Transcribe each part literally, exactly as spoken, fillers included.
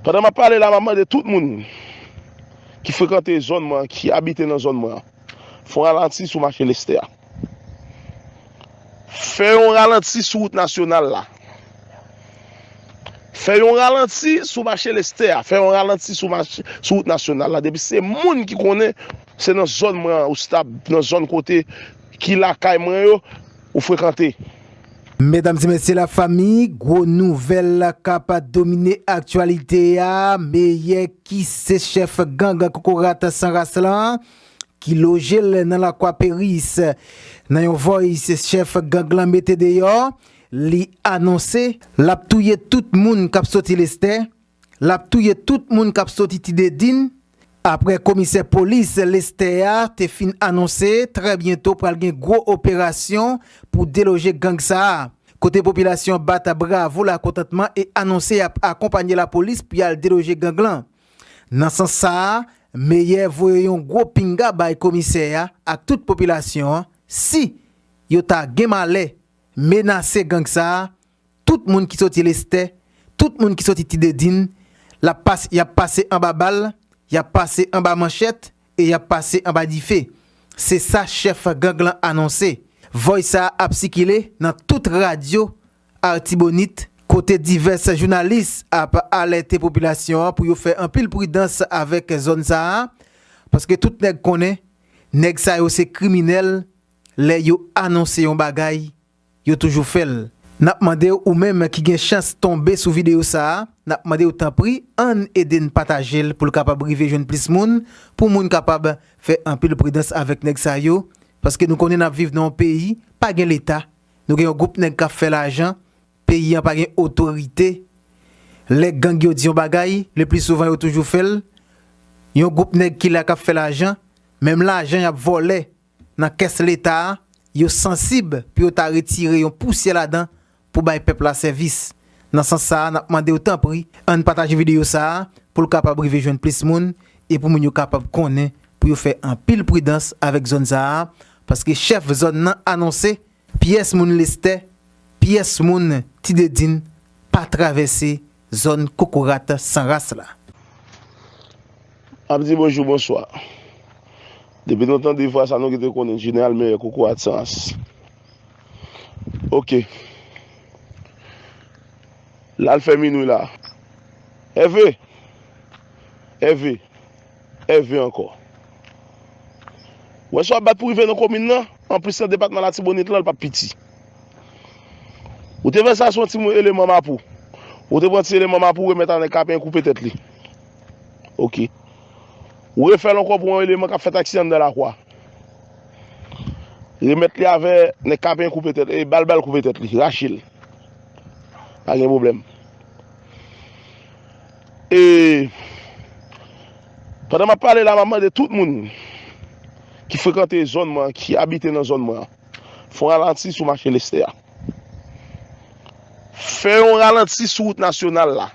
Pandan m ap pale la, m ap mande tout moun ki frekante zòn mwen an, ki abite nan zòn mwen an, fè yon ralanti sou mache Lestè a. Fè yon ralanti sou wout nasyonal la. Fè yon ralanti sou mache Lestè a. Fè yon ralanti sou mache, sou wout nasyonal la. Depi se moun ki konnen, se nan zòn mwen an, ou stab nan zòn kote ki lakay mwen yo, ou frekante. Medam e mesye lafanmi, gwo nouvèl k ap domine aktyalite a, Meyè ki se chèf gang Kokorat San Ras lan, ki loje l nan Lakwa Peris. Nan yon voice chèf gang lan mete deyò, li anonse l ap touye tout moun k ap soti Lestè, l ap touye tout moun k ap soti Ti Dedin. Apre komisè polis Lestè a te fin anonse, trè byento pral gen gwo operasyon pou deloje gang sa a. Kote popilasyon bat bravo lakontantman e anonse y ap akonpanye lapolis pou y al deloje gang lan. Nan sans sa a, Meyè voye yon gwo pinga bay komisè a ak tout popilasyon an, si yo ta gen malè menase gang sa a, tout moun ki soti Lestè, tout moun ki soti Ti Dedin, l ap pas-, y ap pase anba bal, y ap pase anba manchèt e y ap pase anba dife. Se sa chèf gang lan anonse. Voice sa a ap sikile nan tout radyo Artibonit, kote divès jounalis ap alète popilasyon an pou yo fè anpil pridans avèk zòn sa a, paske tout nèg konnen, nèg sa yo se kriminèl, lè yo anonse yon bagay, yo toujou fè l. N ap mande w, ou menm ki gen chans tonbe sou videyo sa a, n ap mande w tanpri, ann ede n pataje l pou l kapab rive jwenn plis moun, pou moun kapab fè anpil pridans avèk nèg sa yo, paske nou konnen n ap viv nan yon peyi, pa gen leta, nou gen yon gwoup nèg k ap fè lajan, peyi an pa gen otorite. Lè gang yo di yon bagay, le pli souvan yo toujou fè l. Yon gwoup nèg ki la k ap fè lajan, menm lajan y ap vòlè nan kès leta a, yo sansib pou yo ta retire yon pousyè ladan pou bay pèp la sèvis. Nan sans sa a, n ap mande w tanpri, ann pataje videyo sa a pou l kapab rive jwenn plis moun e pou moun yo kapab konnen pou yo fè anpil pridans avèk zòn sa a, paske chèf zòn nan anonse pyès moun Lestè, pyès moun Ti Dedin pa travèse zòn Kokorat San Ras la. M ap di bonjou, bonswa. Depi nou tande vwa sa, nou gentan konnen Jeneral Meyè Kokorat San Ras. Oke. L al fè minwi la. Ève! Ève! Ève ankò. Ou wè sa w ap bat pou rive nan komin nan, anplis nan depatman Latibonit lan, l p ap piti. Ou te fè sa sou yon ti moun eleman Mapou. Ou te pran ti eleman Mapou, remèt a nèg Kapenyen koupe tèt li. Oke. Ou refè l ankò pou yon eleman k ap fè taksi anndan Lakwa. Remèt li avè nèg Kapenyen koupe tèt, e bal bal koupe tèt li, rache l. Pa gen pwoblèm. E pandan m ap pale la, m ap mande tout moun ki frekante zòn mwen an, ki abite nan zòn mwen an, fè yon ralanti sou mache Lestè a. Fè yon ralanti sou wout nasyonal la.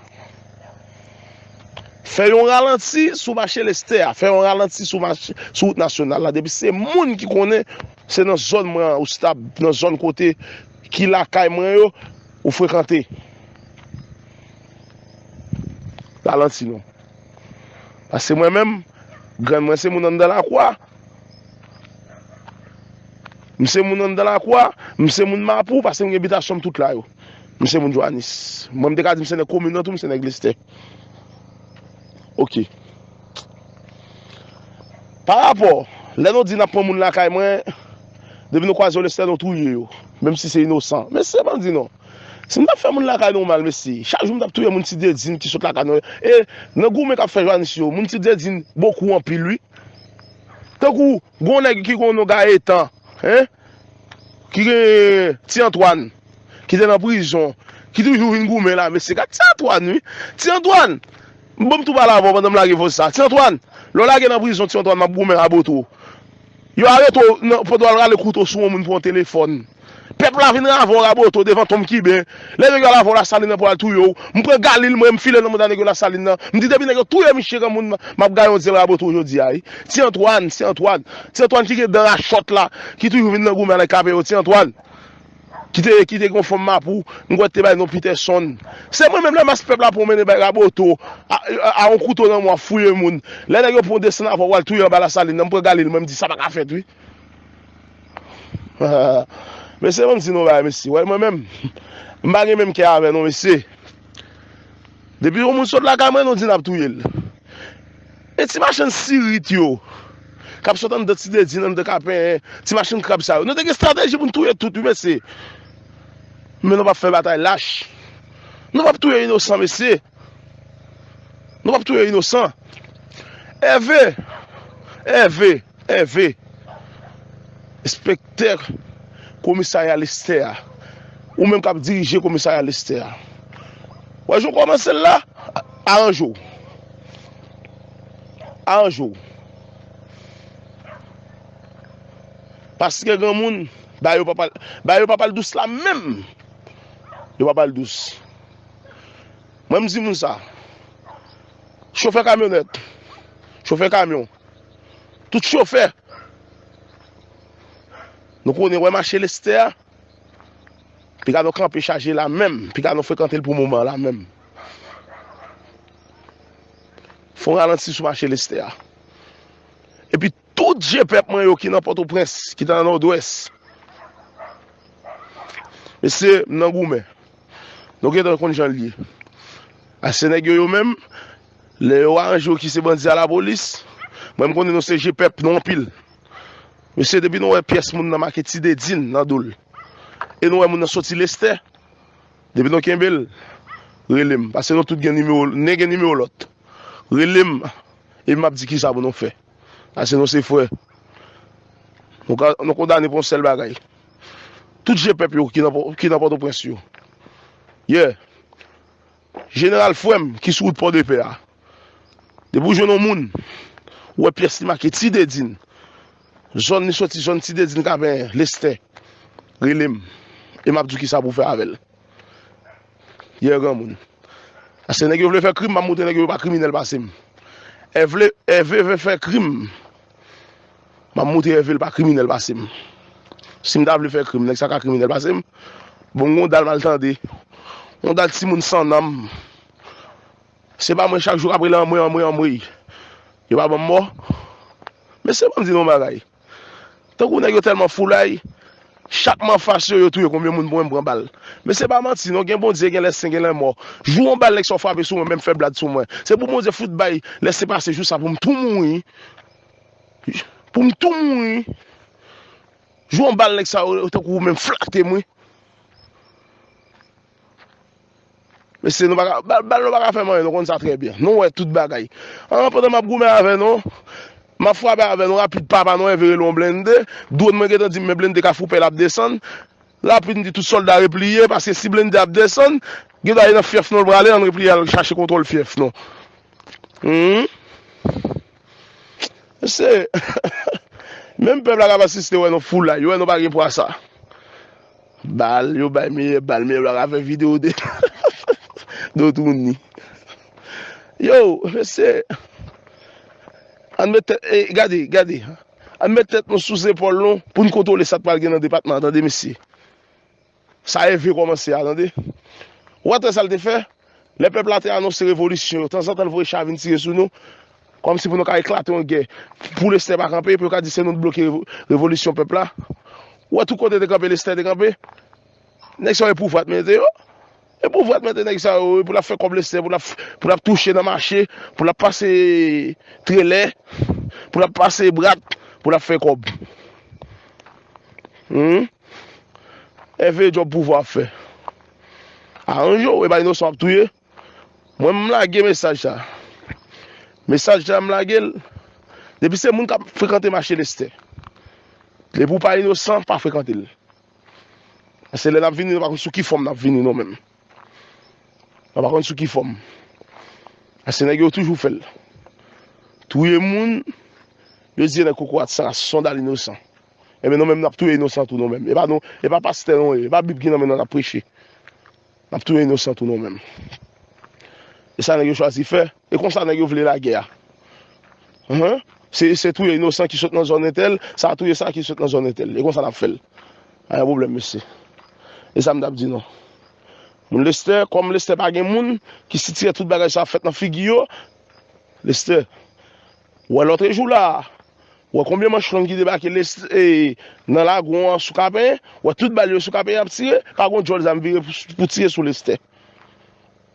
Fè yon ralanti sou mache Lestè a. Fè yon ralanti sou mache, sou wout nasyonal la. Depi se moun ki konnen, se nan zòn mwen an, ou stab nan zòn kote ki lakay mwen yo, ou frekante. Ralanti non. Paske mwen menm, grann mwen se moun anndan Lakwa. M se moun anndan Lakwa, m se moun Mapou, paske m gen bitasyon m tout la yo. M se moun Jwanis. Mwen, m te ka di m se nèg komin nan tou, m se nèg Lestè. Oke. Pa rapò, lè nou di n ap pran moun lakay mwen, depi nou kwaze yo Lestè, nou touye yo. Menm si se inosan. Men se bandi non. Si m t ap fè moun lakay nou mal, mesye, chak jou m t ap touye moun Ti Dedin ki sot lakay nou. E nan goumen k ap fè Jwanis yo, moun Ti Dedin bokou anpil, wi. Tankou, gon nèg ki gon non Gayetan, en? Ki gen Ti Antwàn, ki te nan prizon, ki toujou vin goumen la, mesye. Gad Ti Antwàn, wi. Ti Antwàn! Bon, m tou pale avè w pandan m lage voice sa. Ti Antwàn, lè w lage nan prizon, Ti Antwàn, m ap goumen Raboto. Yo arete w nan, pandan w al rale kouto sou yon moun pou yon telefòn. Pèp la vin ravè w Raboto devan tonm Kiben. Lè nèg yo al avè w Lasalin nan pou al touye w. M pran Galil, mwen, m file nan mouda nèg yo Lasalin nan. M di depi nèg yo touye misye granmoun, m ap gaye yon dyèl Raboto jodi a, wi. Ti Antwàn, Ti Antwàn. Ti Antwàn ki gen dan rachòt la, ki toujou vin nan goumen avèk kape yo. Ti Antwàn. ki te, ki te gen yon fanm mapou, m kwè te bay non Peterson. Se mwen menm lè mas pèp la pran mennen bay Raboto, a, a, a yon kouto nan men w ap fouye moun. Lè nèg yo pran desann avè w al touye anba Lasalin nan, m pran Galil, mwen m di sa pa ka fèt wi. Mesye, ban m di nou bagay, mesye. Wè, mwen menm, m pa gen menm kè avè nou, mesye. Depi yon moun sot lakay mwen, nou di n ap touye l. E ti machann sirit yo, k ap sot anndan Ti Dedin, anndan Kapenyen, ti machann krab sa yo. Nou te gen estrateji pou n touye tout, wi, mesye. Men nou p ap fè batay lach. Nou p ap touye inosan, mesye. Nou p ap touye inosan. Ève, Ève, Ève, enspektè komisarya Lestè a, ou menm k ap dirije komisarya Lestè a, wè jan w kòmanse l la, aranje w. Aranje w. Paske granmoun, bagay yo pa pral, bagay yo pa pral dous la menm. Yo pa pral dous. Mwen, m di moun sa. Chofè kamyonèt, chofè kamyon, tout chofè, nou konnen, wè mache Lestè a, piga nou kanpe chaje la menm, piga nou frekante l pou moman la menm. Fè yon ralanti sou mache Lestè a. Epi tout je pèp mwen yo ki nan Pòtoprens, ki nan Nòdwès. Mesye, m nan goumen. Nou gentan konn jan l ye. Ase nèg yo, yo menm, lè yo aranje yo ki se bandi a lapolis, mwen m konnen nou se je pèp, nou anpil. Mesye, depi nou wè pyès moun nan make Ti Dedin nan do l, e nou wè moun nan soti Lestè, depi nou kenbe l, rele m. Paske nou tout gen nimewo, nen gen nimewo lòt. Rele m, epi m ap di kisa pou nou fè. Paske nou se frè. Nou ka, nou kondane pou yon sèl bagay. Tout je pèp yo ki nan Pò-, ki nan Pòtoprens yo. Yeah. Jeneral frè m ki sou wout Pòdepè a. Depi w jwenn yon moun, ou wè pyès li make Ti Dedin, zòn li soti, zòn Ti Dedin, Kapenyen, Lestè, rele m. E m ap di w kisa pou w fè avè l. Yè granmoun. Paske nèg yo vle fè krim, m ap montre nèg yo yo pa kriminèl pase m. Ève, Ève vle fè krim, m ap montre Ève l pa kriminèl pase m. Si m ta vle fè krim, nèg sa ka kriminèl pase m. Bon, m gon dal m al tande. Yon dal timoun san nanm. Se pa mwen chak jou k ap rele anmwe, anmwe, anmwe. Yo pa ban m mò. Mesye, ban m di nou yon bagay. Tankou nèg yo tèlman foulay, chak m anfas yo, yo touye konbyen moun pou mwen m pran bal. Men se pa manti non, gen Bondye, gen lèsen, gen lanmò. Jou yon bal nèg sa yo frape sou mwen, menm fè blad sou mwen. Se pou Bondye fout bay lèsen pase jou sa pou m tou mouri. Pou m tou mouri. Jou yon bal nèg sa yo, tankou ou menm flate m wi. Mesye, nou pa ka, bal, bal nou pa ka fè m anyen, nou konn sa trè byen. Nou wè tout bagay. An, pandan m ap goumen avè nou, m ap frape avè nou rapid, papa nou enveye l yon blende. Dwòn mwen gentan di m, men blende Kafou Pè l ap desann. Rapid, m di tout sòlda repliye, paske si blende ap desann, gen dwa e nan fyèf nou l prale, ann repliye al chache kontwòl fyèf nou. Humm. Mesye, menm pèp la k ap asiste wè nou foulay, yo wè nou pa gen pwa sa. Bal, yo bay meyè bal, meyè bal ka fè videyo de, de touni. Yo, mesye, ann met tèt, e, gade, gade, ann met tèt nou sou zepòl nou pou n kontwole sa k pral gen nan depatman an, tande, mesye. Sa Ève kòmanse a, tande. Ou pa t wè sa l te fè? Lè pèp la te anonse revolisyon yo, tanzantan l voye cha vin tire sou nou, kòmsi pou nou ka eklate yon gè, pou Lestè pa kanpe, pou yo ka di se nou t bloke revo-, revolisyon pèp la. Ou wè tout kote te kanpe, Lestè te kanpe. Nèg sa yo e pouvwa t mete yo. E pouvwa t mete nèg sa yo, pou l ap fè kòb Lestè, pou l ap, pou l ap touche nan mache, pou l ap pase trelè, pou l ap pase brat, pou l ap fè kòb. Humm. Ève djòb pouvwa ap fè. Aranje w, e pa inosan w ap touye. Mwen, m lage mesaj sa. Mesaj sa, m lage l. Depi se moun k ap frekante mache Lestè. Depi w pa inosan, pa frekante l. Paske lè n ap vini, nou pa konn sou ki fòm n ap vini, nou menm. Nou pa konn sou ki fòm. Paske nèg yo toujou fè l. Touye moun, yo di nèg kokorat san ras, sondal inosan. Ebyen, nou menm, n ap touye inosan tou, nou menm. E pa nou, e pa pastè nou ye, e pa Bib ki nan men nou n ap preche. N ap touye inosan tou, nou menm. E sa nèg yo chwazi fè, e konsa nèg yo vle lagè a. Hen? Se, se touye inosan ki sot nan zòn entèl, sa touye sa ki sot nan zòn entèl. E konsa n ap fè l. Pa gen pwoblèm, mesye. E sa m t ap di nou. Moun Lestè, kòm Lestè pa gen moun ki sitire tout bagay sa ap fèt nan figi yo, Lestè, ou wè lòtrejou la a, ou wè konbyen manch long ki debake Lestè, e, nan lagon an sou Kapenyen, ou wè tout bal yo sou Kapenyen ap tire, pa gon djòl zam vire pou, pou tire sou Lestè.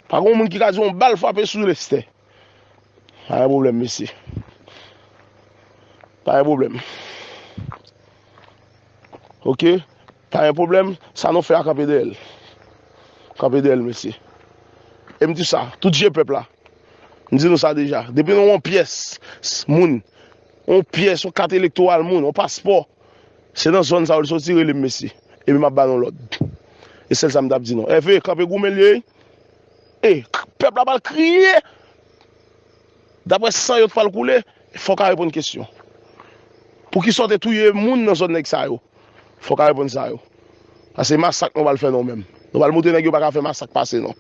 Pa gon moun ki ka di yon bal frape sou Lestè. Pa gen pwoblèm, mesye. Pa gen pwoblèm. Oke? Pa gen pwoblèm. Sa nou fè a, kanpe dèyè l. Kanpe dèyè l, mesye. E m di sa, tout je pèp la. M di nou sa deja. Depi nou wè yon pyès, s- moun, yon pyès, yon kat elektoral moun, yon paspò, se nan zòn sa yo l soti, rele m, mesye. Epi m ap ba nou lòd. E sèl sa m t ap di nou. Ève, kanpe goumen l ye, wi. E, k- pèp la pral kriye. Daprè san yo t pral koule, fò w ka reponn kesyon. Poukisa w te touye moun nan zòn nèg sa yo? Fò w ka reponn sa yo. Paske masak nou pral fè nou menm. Nou pral montre nèg yo pa ka fè masak pase nou.